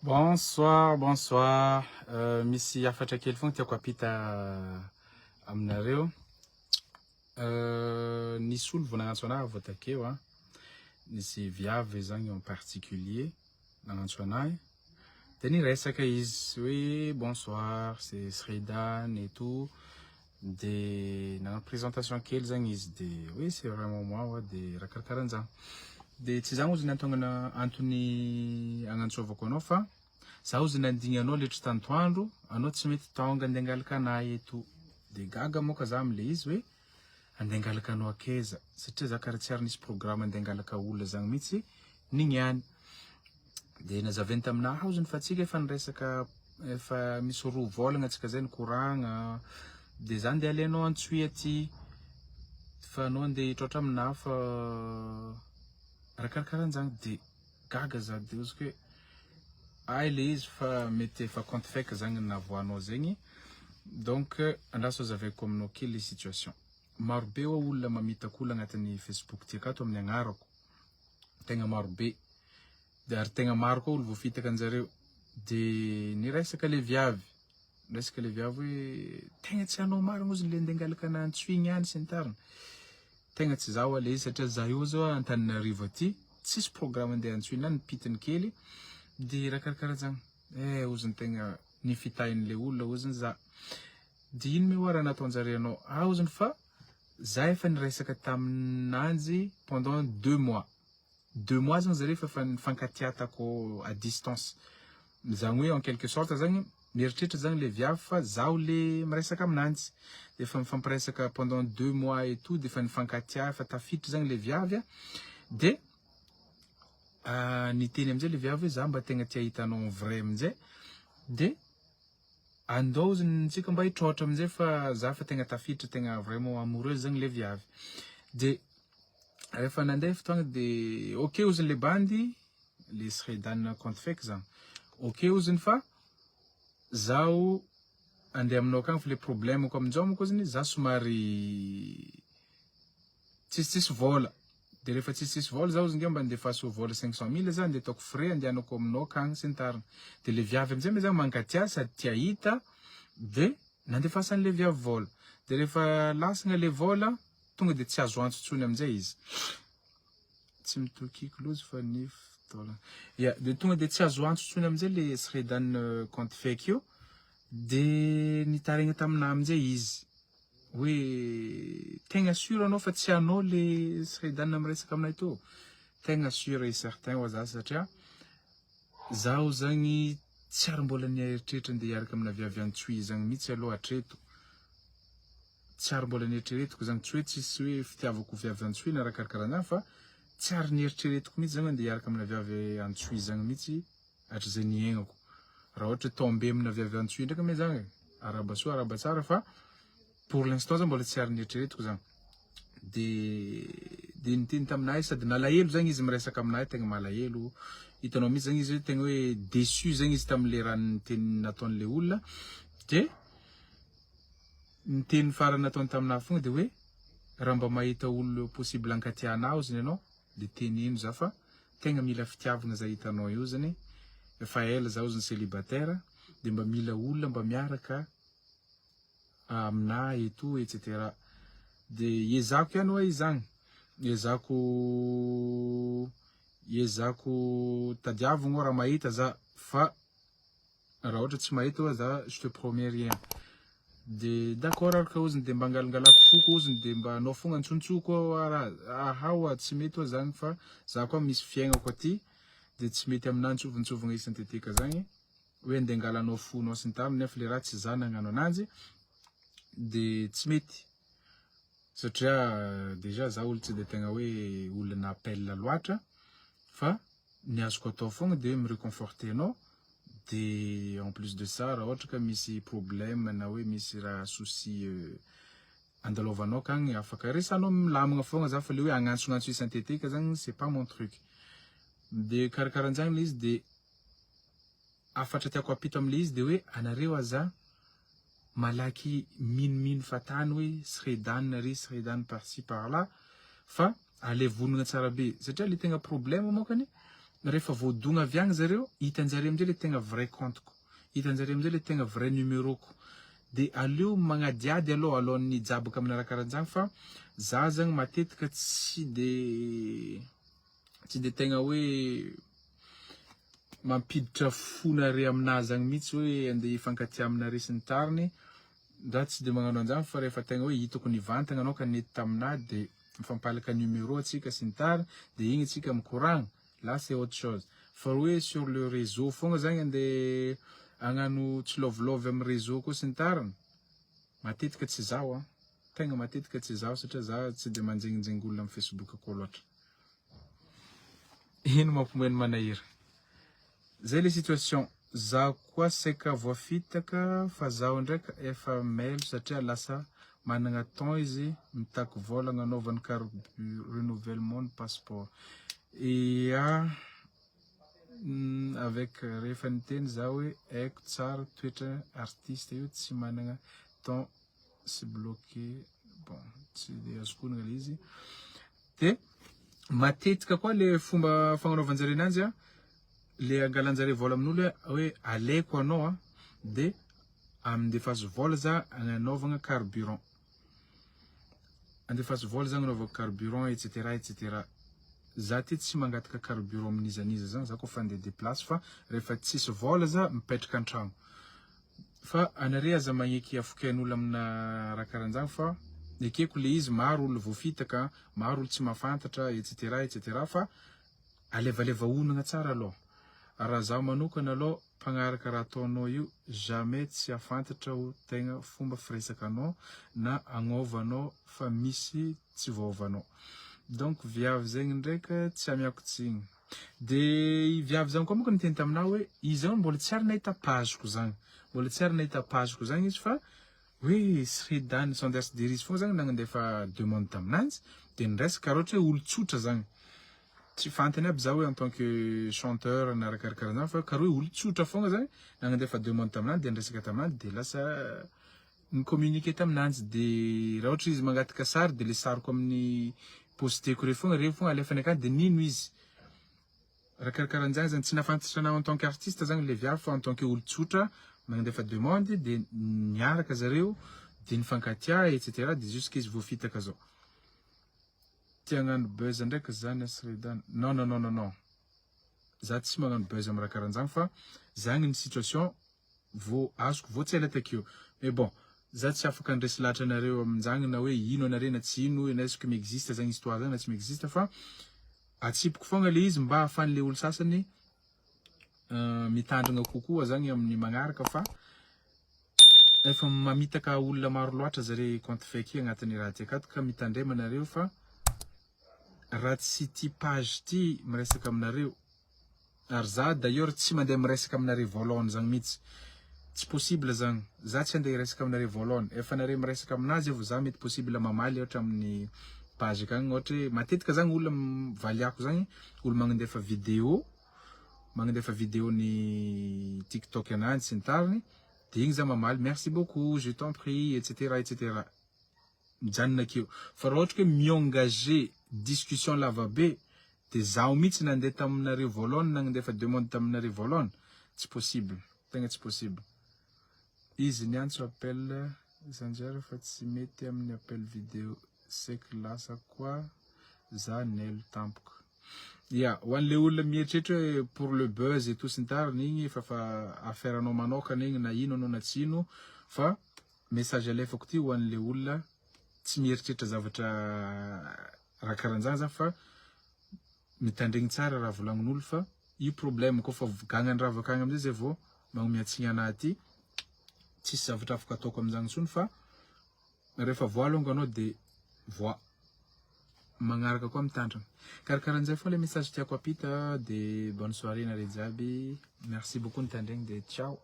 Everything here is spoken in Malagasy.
Bonsoir, bonsoir. Misy hafatra kely foana tiako ampita aminareo. Nisy olo vao nagnantso anahy vao takeo a. Nisy viavy zagny en particulier nagnantso anahy. De niresaka izy hoe bonsoir, c'est Sredan et tout. De nagnano présentation kely zagny izy, de hoe c'est vraiment moi oa, de raha karakarahan'zany. De tsy zagny ozy ny antongana antony agnantsovako anao, fa zaho ozy nandigny anao letry tantoandro, anao tsy mety tonga andeha angalaka anahy eto. De gaga moka za amle izy hoe andeha angalaka anao akaiza, satria za karaha tsy ary nisy programme andeha angalaka olona zagny mihitsy nignany. De nazavainy taminahy ozy fa tsika efa niresaka, efa misy 2 volagna atsika zay nikoragna, de za andeha alainao antsoy aty fa anao andeha hitroatra aminahy, fa raha karakarahan'zany. De gaga za, de ozy hoe ay le izy fa mety efa compte fake zagny navoanao zegny. Donc andraso azavaiko aminao kely le situation. Marobe oa olona mamitaka olo agnatin'ny Facebook ty akato amin'ny agnarako, tegna marobe, de ary tegna maro koa olo voafitaka anjareo. De niresaka le viavy, niresaka le viavy hoe tegna tsy anao marina ozy le andeha angalaka anahy antsoy igny any sy ny tariny. Tegna tsy zaho le izy, satria za io zao Antananarivo aty, tsisy programme andeha antsoy na nipitiny kely, de raha karakaraha zany oziny tegna nifitahin'le olona oziny za. De ino me oa raha nataonjare anao ah oziny, fa za efa niresaka taminanjy pendant 2 mois, 2 mois zany zare efa nifankatiatako à distance zany, hoe en quelque sorte zany mieritreritra zany le viavy fa zaho le miresaka aminanjy. De efa mifampiresaka pendant 2 mois et tout, de efa nifankatia, efa tafiditra zany le viavy a. De niteny amizay le viavy hoe za mba tegna tia hitanao en vrai amizay, de andao tsika mba hitroatra amizay, fa za fa tegna tafiditra, tegna vraiment amoureuse zany le viavy. De rehefa nandeha fotoagna, de ok oziny le bandy le Sredan compte fake zany, ok oziny fa zaho andeha aminao akagny, fa le problemako aminjao manko oziny za somary tsisitsisy vola. De rehefa tsisitsisy vola zaho oziny mba andefaso vola 500 000 za andeha ataoko frais andehanako aminao akagny sy ny tariny. De le viavy amizay moa zany mankatia sady tia hita, de nandefasan'le viavy vola. De rehefa lasagna le vola, tonga de tsy azo antso intsony amizay izy, tsy mitokiko lozy fa ny fotoana ya. De tonga de tsy azo antso intsony amizay le Sredan compte fake io. De nitaregna taminahy amizay izy hoe tegna sûr anao fa tsy anao le Sredan miresaka aminay tô? Tegna sûr et certain hoa za, satria zaho zagny tsy ary mbola nieritreritra andeha hiaraka amina viavy antsoy zagny mihitsy aloha hatreto, tsy ary mbola nieritreretiko zagny. Tsy hoe tsisy hoe fitiavako viavy antsoy na raha karakaraha fa tsy ary nieritreretiko mihitsy zagny andeha hiaraka amina viavy antsoy zagny mihitsy hatrizay niaignako. Raha ohatra tombe amina viavy antsoy ndraiky me zagny, arahaba soa, arahaba tsara, fa pour l'instant zany mbola tsy ary nieritreretiko zagny. De niteny taminahy sady nalahelo zagny izy miresaka aminahy, tegna malahelo hitanao mihitsy zagny izy hoe tegna hoe déçu zagny izy tam'le raha niteny nataon'le olona. De niteny farany nataony taminahy fogna de hoe raha mba mahita olo possible ankatianahy oziny ianao, de teneno za, fa tegna mila fitiavagna za hitanao io zany, efa ela za oziny célibataire, de mba mila olona mba miaraka aminahy et tout et cetera. De ezako ihany hoa izy zagny, ezako tadiavigna hoa raha mahita za, fa raha ohatra tsy mahita hoa za, je te promets rien. De d'accord araka oziny, de mba angalangalako foko oziny, de mba anao fogna antsontsoko raha aha hoa tsy mety hoa zagny, fa za koa misy fiaignako aty, de tsy mety aminahy antsovontsovogna isan-teteka zagny hoe andeha angalanao fonao sy ny tariny, nefa le raha tsy za nagnano ananjy, de tsy mety, satria déjà za olo tsy de tegna hoe olona appel loatra, fa ny azoko atao fogna de miréconforter anao. De en plus de ça, raha ohatra ka misy problème na hoe misy raha souci andalovanao akagny, afaka resanao milamigna fogna za, fa le hoe agnantsognantso isan-teteka zagny, c'est pas mon truc. De karakarahan'zany le izy. De hafatra tiako ampito am'le izy de hoe anareo aza malaky minomino fatany hoe Sredan ry Sredan par ci par là, fa ale vonona tsara be, satria le tegna problème mokany. Rehefa voadogna avy agny zareo, hitan-jareo amizay le tegna vrai compte-ko, hitan-jareo amizay le tegna vrai numéro-ko. De aleo magnadiady aloha alohan'ny hijabaka amina raha karanjany fa za zagny matetika tsy de tegna hoe mampiditra fonare aminahy zagny mihitsy hoe andeha hifankatia aminare sy ny tariny. Za tsy de magnano an'zany fa rehefa tegna hoe hitako nivantagna anao ka nety taminahy, de mifampalaka numéro atsika sy ny tariny, de igny atsika mikoragna, là c'est autre chose. Fa hoe sur le réseau fogna zagny, andeha hagnano tsilovilôvy amy réseau koa sy ny tariny, matetika tsy zaho a, tegna matetika tsy zaho, satria za tsy de manjenginjengy olona amy Facebook akao loatra. Ino mampimoeno manahira zay le situation? Zaho koa saika voafitaka fa zaho ndraiky efa mailo satria lasa managna temps izy mitaky vola agnanaovany carbu renouvellement ny passeport. Ia, avec rehefa niteny zaho hoe haiko tsara toetra artiste io, tsy managna temps sy bloqué. Bon, tsy de azoko onagna le izy. De matetika koa le fomba fagnanaovanjare ananjy a, le angalanjare vola amin'olo hoe alaiko anao a, de andefaso vola za agnanaovagna carburant, andefaso vola za agnanaovako carburant, etc., etc. Za ty tsy mangataka carburant amin'iza n'iza zany za koa fa andeha déplace, fa rehefa tsisy vola za mipetraka an-tragno. Fa anare aza magneky afokain'olo amina raha karan'zany, fa ekeko le izy, maro olo voafitaka, maro olo tsy mahafantatra, etc., etc., fa alevaleva onagna tsara aloha. Raha zaho manokana aloha, mpagnaraka raha ataonao io, jamais tsy ahafantatra ho tegna fomba firesakanao na agnaovanao fa misy tsy vaovanao. Donc viavy zegny ndraiky tsy amiako tsigny. De i viavy zany koa manko niteny taminahy hoe izy zany mbola tsy ary nahita page-ko zany, mbola tsy ary nahita page-ko zany izy, fa hoe Sridany Sanders Deris fogna zany nagnandefa demande taminanjy, de niresaka karaha ohatra hoe olo tsotra zany, tsy fantany aby za hoe en tant que chanteur na raha karakaraha zany, fa karaha hoe olo tsotra fogna zany nagnandefa demande taminanjy, de niresaka taminanjy, de lasa nicommuniquer taminanjy. De raha ohatra izy mangataka sary, de le sariko amin'ny posteko reo fogna, reo fogna alefany akany, de nino izy raha karakarahan'zany zany. Tsy nahafantatra anahy en tant qu'artiste zany le viavy, fa en tant que olo tsotra magnandefa demande, de niaraka zareo, de nifankatia, etc., de jusque izy voafitaka zao. Tia hagnano buzz ndraiky zany Sridany? Non, non, non, non, non, za tsy magnano buzz amy raha karan'zany, fa zagny ny situation vo azoko vo tsy ela takeo. Mais bon, za tsy afaka andresy lahatra anareo amin'zany na hoe ino anare na tsy ino, na est-ce que miexiste zagny histoire zany na tsy miexiste, fa atsipiko fogna le izy mba ahafahan'le olo sasany mitandrina kokoa zagny amin'ny magnaraka, fa efa mamitaka olona maro loatra zare compte fake agnatin'ny raha ty akato, ka mitandrema anareo. Fa raha tsy ty page ty miresaka aminareo, ary za d'ailleurs tsy mandeha miresaka aminareo voalohany zagny mihitsy, tsy possible zagny, za tsy andeha hiresaka aminareo voalohany. Efa nareo miresaka aminazy vo za mety possible mamaly, ohatra amin'ny page akagny, ohatra hoe matetika zagny olona valiako zagny, olo magnandefa vidéo, magnandefa vidéo ny TikTok ananjy sy ny tariny, de igny za mamaly "merci beaucoup", "je t'en prie", etc., etc., mijanona akeo. Fa raha ohatra hoe miengagé discussion lavabe, de zaho mihitsy nandeha taminareo voalohany, nandefa demande taminareo voalohany, tsy possible, tegna tsy possible. Izy niantso appel zanjara fa tsy mety amin'ny appel vidéo, seky lasa koa za nelo tampoka. Ya, ho an'le olona mieritreritra hoe pour le buzz et tout sy ny tariny igny, efa affaire anao manokana igny, na ino anao na tsy ino. Fa message alefako ty ho an'le olona tsy mieritreritra zavatra raha karan'zany zany, fa mitandregny tsara raha volagnin'olo, fa io problème koa fa gagnany raha avakagny amizay zay vao magnomiatsigny anahy ty, tsisy zavatra afaka ataoko amizany intsony. Fa rehefa voa alonga anao, de voa magnaraka koa mitandrina karakarahan'zay foa le message tiako ampita. De bonne soirée nareo jiaby, merci beaucoup nitandregny, de ciao.